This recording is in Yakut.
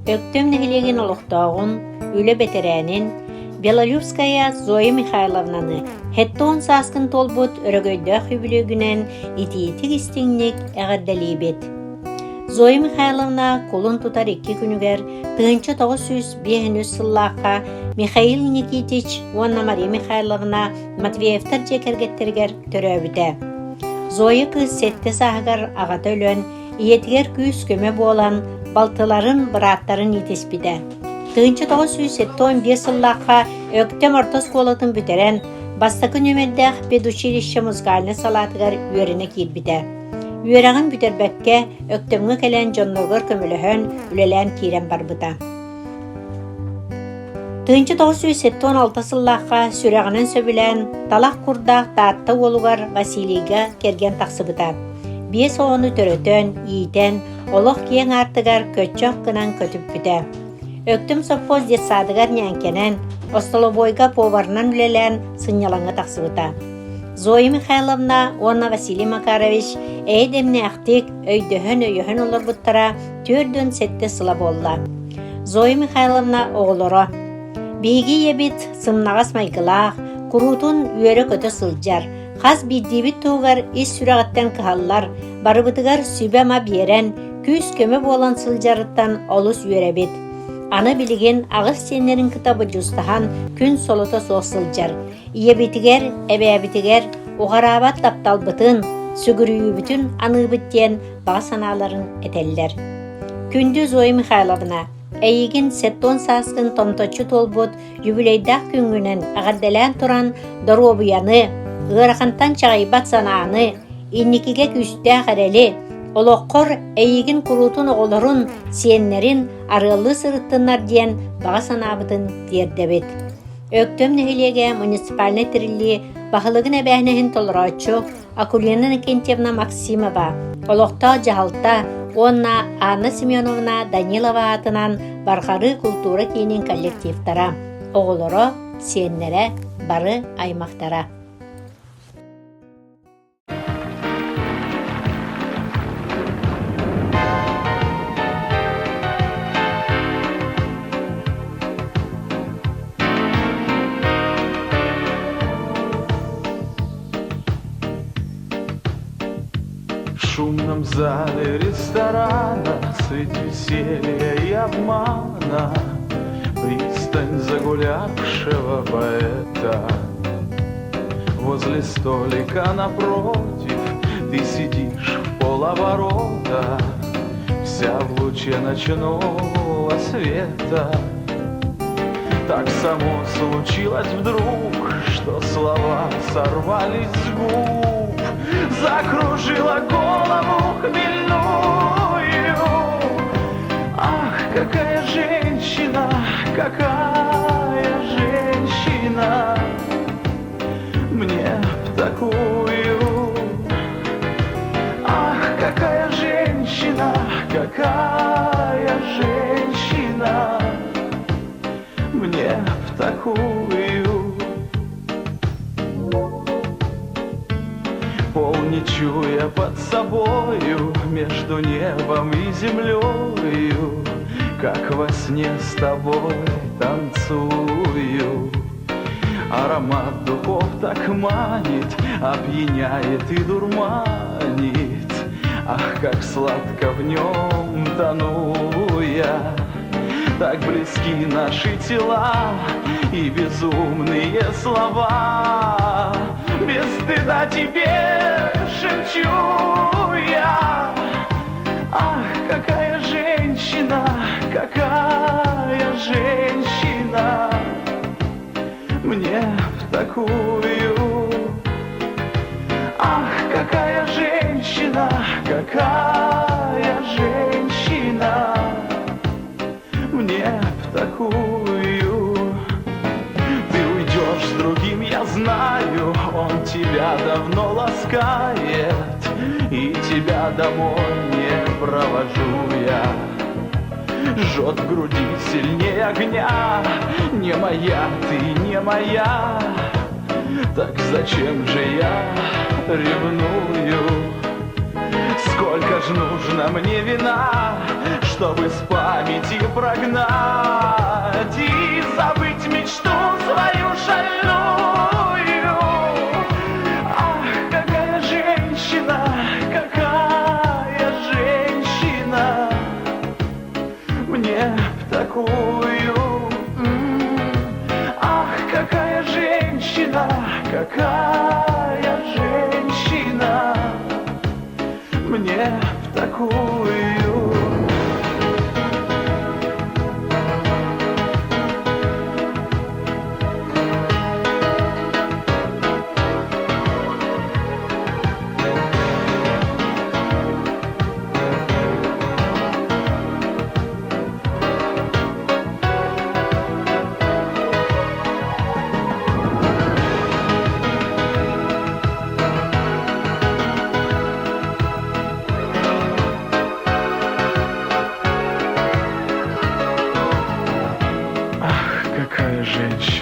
Өктөм нэһилиэгин олохтооҕун, үлэ бэтэрээнин Белолюбская Зоя Михайловнаны 70 сааскын туолбут өрөгөйдөөх үбүлүөйгүнэн итиитик-истиҥник эҕэрдэлиибит! Зоя Михайловна кулун тутар икки күнүгэр 1953 сыллаахха Михаил Никитич уонна Мария Михайловна Матвеевтар дьиэ кэргэттэригэр төрөөбүтэ. Зоя кыыс сэттэ сааһыгар аҕата өлөн, ийэтигэр күүс-көмө буолан, балтыларын, бырааттарын иитиспитэ. 1975 сыллаахха Өктөм орто оскуолатын бүтэрэн, бастакы нүөмэрдээх педучилище музыкальнай салаатыгар үөрэнэ киирбитэ. Үөрэҕин бүтэрбэккэ, Өктөмҥө кэлэн дьонноругар көмөлөһөн, үлэлээн киирэн барбыта. 1976 сыллаахха сүрэҕинэн сөбүлээн, талах курдаах Таатта уолугар Василийга кэргэн тахсыбыта. Биэс оҕону төрөтөн, иитэн, олох киэҥ аартыгар көччөх гынан көтүппүтэ. Өктөм совхоз детсадыгар ньээҥкэнэн, остолобуойга поварынан үлэлээн сынньалаҥҥа тахсыбыта. Зоя Михайловна уонна Василий Макарович эйэ-дэмнээхтик, өйдөһөн-өйөһөн олорбуттара 47 сыла буолла. Зоя Михайловна оҕолоро «Биһиги ийэбит сымнаҕас майгылаах, куруутун үөрэ-көтө сылдьар, хас биирдиибит туһугар ис сүрэҕиттэн кыһаллар, барыбытыгар сүбэ-ама биэрэн, күүс-көмө буолан сылдьарыттан олус үөрэбит. Аны билигин аҕыс сиэннэрин кытта бодьуустаһан күн солото суох сылдьар. Ийэбитигэр, эбээбитигэр уҕараабат тапталбытын, сүгүрүйүүбүтүн аныыбыт диэн баҕа санааларын этэллэр. Күндү Зоя Михайловна, эйигин 70 сааскын томточчу туолбут юбилейдаах күҥҥүнэн эҕэрдэлээн туран доруобуйаны, ыарахантан чаҕыйбат санааны, инникигэ күүстээх эрэли, олоххор эйигин куруутун оҕолорун, сиэннэрин арыаллыы сырыттыннар диэн баҕа санаабытын тиэрдэбит. Өктөм нэһилиэгэ муниципальнай тэриллии баһылыгын эбээһинэһин толорооччу Акулина Иннокентьевна Максимова, олохтоох дьаһалта уонна Анна Семеновна Данилова аатынан Барҕарыы култуура киинин коллективтара, оҕолоро, сиэннэрэ, бары аймахтара. В шумном зале ресторана Средь веселья и обмана Пристань загулявшего поэта Возле столика напротив Ты сидишь в полоборота Вся в луче ночного света Так само случилось вдруг, Что слова сорвались с губ Закружила голову хмельную Ах, какая женщина, какая женщина Мне б такую Ах, какая женщина, какая женщина Мне б такую Пол не чуя под собою Между небом и землею Как во сне с тобой танцую Аромат духов так манит, Опьяняет и дурманит. Ах, как сладко в нем тону я. Так близки наши тела и безумные слова. Без стыда тебе шепчу я. Ах, какая женщина, какая женщина мне в такую. Ах, какая женщина, какая женщина мне в такую. Ты уйдешь с другим, я знаю, он тебя давно ласкает, и тебя домой не провожу я. Жжет в груди сильнее огня, не моя ты, не моя. Так зачем же я ревную? Сколько ж нужно мне вина, чтобы с памяти прогнать и забыть мечту свою шальную. Ах, какая женщина, какая женщина, мне б такую. Ах, какая женщина, какая женщина, мне б такую. Ах, какая женщина.